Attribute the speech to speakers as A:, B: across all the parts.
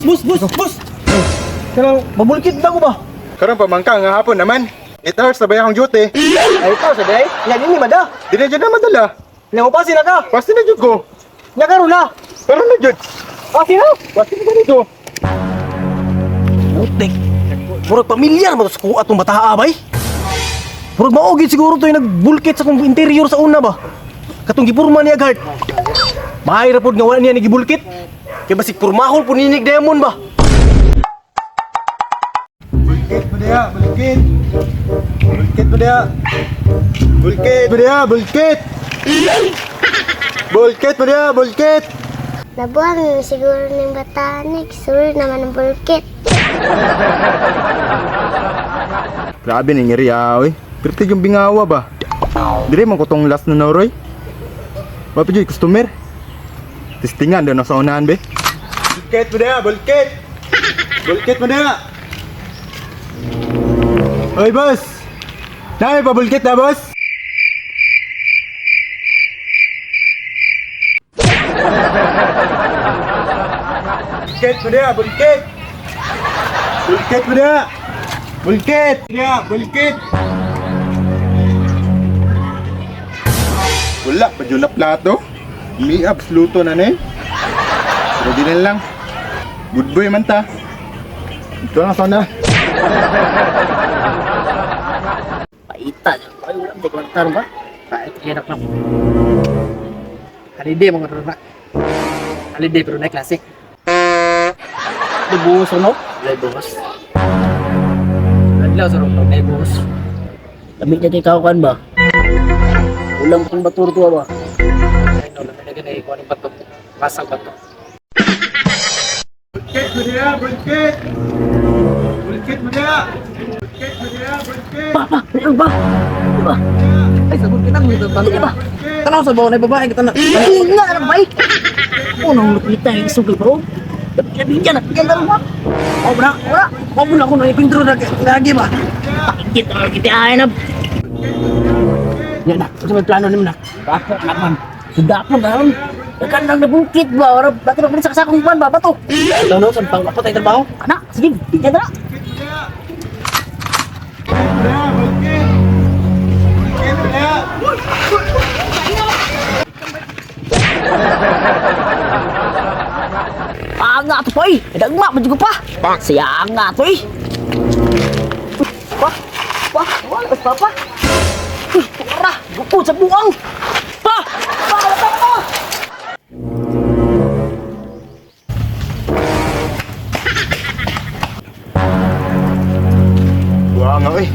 A: Bus, bus, bus! Kanang mabulkit na ko ba?
B: Karon pa man ka nga hapon naman. 8 hours na ba akong duty?
A: Ay, ikaw sa day. Yan ini mada.
B: Di na jud na madala.
A: Nya mo na ka.
B: Pasti na jud ko.
A: Nya karon na.
B: Karon na jud.
A: Pasi na.
B: Pasti na ganito.
A: Putik. Murag pamilyar mo to sa kuha atong bata abay. Murag maugid siguro to yung nagbulkit sa kong interior sa una ba. Katong gipurma niya guard. Maay ra pod nga wala niya nagibulkit. Kay basig purmahol po ninig demon ba.
B: Bulkit mo diha, bulkit. Bulkit mo diha. Bulkit mo diha, bulkit. Bulkit mo diha, bulkit.
C: Nabuang naman siguro ng batanik, sur naman ang bulkit.
B: Grabe ning area oy. Pirti yung bingawa ba. Dire man ko tong last na noroy. Wa pa jud customer. Testingan daw na sa unahan be. Bulkit mo diha, bulkit. Bulkit mo diha. Oy boss. Dami pa bulkit na boss. Bulkit mo diha, bulkit. Bulkit mo diha. Bulkit! Ya, bulkit! Wala pa dyan na plato. May absoluto na na eh. Pero di na lang. Good boy man ta. Ito na sana.
D: Paita. Ay, wala mo kwarta ba?
E: Pait, hirap lang. Holiday mga rara. Holiday pero na klase. Dubuhos no? Walay buhos. Adlaw sa rong na buhos.
D: Lamig na kay kaukan ba? Ulang pang batur to ba?
E: Ay no, lamig na ganay ko anong bato. Masang bato.
B: Bulkit mo niya! Bulkit! Bulkit mo niya! Bulkit mo niya! Bulkit!
D: Pa, pa, meron ba? Di ba?
E: Ay sagot kita mo
D: Di ba?
E: Tanaw sa bawo na babae kita na.
D: Ay, nga na ba? Unang lupita yung sugil bro. Labi dyan, yan na ba?
E: Oh, bra.
D: Wala.
E: Oh, na ko na ipintro na lagi ba.
D: Pakikit ang kita ay na.
E: Nya na, unsa may plano nimo na?
D: Ako na man. Suda po garon. Dagan lang nabukit ba? Ora, bakit ba sa sakong ban ba bato?
E: Ito no, sa pang patay trabaho.
D: Ana, sige, bigyan na.
B: Bulkit! Bulkit mo niya!
D: Panga to pa eh. Dagma man jud ko pa. Siya nga to eh. Pa, pa, wala pa pa. Uy, tara, bukod sa buang. Pa, pa, pa, pa.
B: Wala nga eh.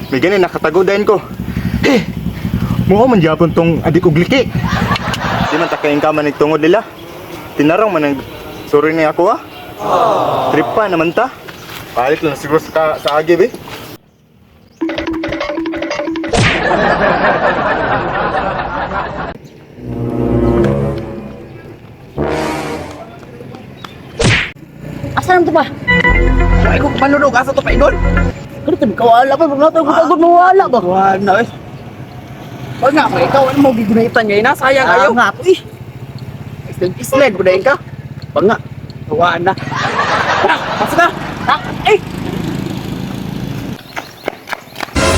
B: May ganun, nakatago din ko. Eh, mukha man japon tong adik og liki. Di man takayin ka man nagtungod nila. Tinarong man ang sorry ni ako ah. Trip pa naman ta. Palit lang siguro sa, sa agi be.
D: Asa naman to pa?
E: Ay ko panulog asa to pa idol.
D: Kano tabi kawala pa, mga tayo kutagod mawala ba?
E: Wala na eh. Wag nga, may ikaw ano mo gigunaitan ngayon na sayang ayo.
D: Nga to eh.
E: Island island ko ka. Wag nga. Wala na. Tara, pasok na.
D: Ah, eh.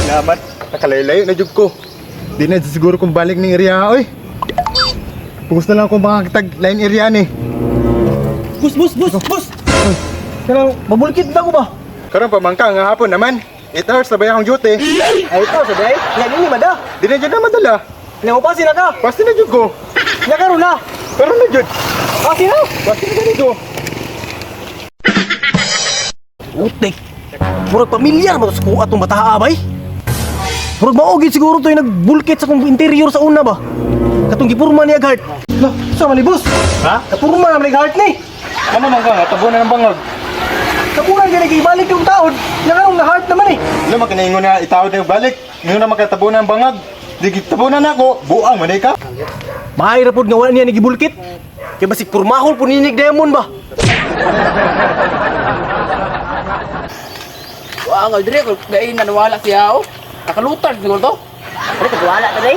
B: Salamat, nakalaylayo na jud ko. Di na siguro kung balik ng area oy. Pugos na lang akong makakitag line area ni.
A: Bus, bus, bus, bus! Kanang mabulkit na ko ba?
B: Karon pa man ka nga hapon naman. 8 hours na ba akong duty?
A: Ay, ikaw sa day. Yan ini mada.
B: Di na jud na madala.
A: Nya mo na ka.
B: Pasti na jud ko.
A: Nya karon na.
B: Karon na jud.
A: Pasi na.
B: Pasti na ganito.
A: Putik. Murag pamilyar mo to sa kuha atong bata abay. Murag maugid siguro to yung nagbulkit sa kong interior sa una ba. Katong gipurma niya guard. Lah, sa man ni boss?
B: Ha?
A: Kapurma naman ni heart ni.
B: Ano man ka nga tabo na ng bangag.
A: Kapuran gani kay ibalik yung taon. Nya karong na heart naman eh.
B: Ano man kinaingon na itawad na yung balik. Ngayon na makatabo na ang bangag. Di gitabunan ako. Buang man ka.
A: Maay ra pod nga wala niya nagibulkit. Kay basig purmahol po ninig demon ba.
E: Wa nga dire ko gain na nawala siya oh. Nakalutar siguro to.
D: Ano ka wala ka day?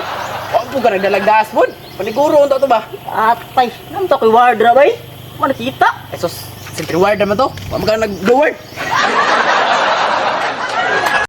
E: Wa po ka nagdalag pod. Paniguro unta to ba?
D: Atay, nam to koy wardra bay. Mana kita?
E: Ay sus, Sentry ward naman to. Wa man ka nag-ward.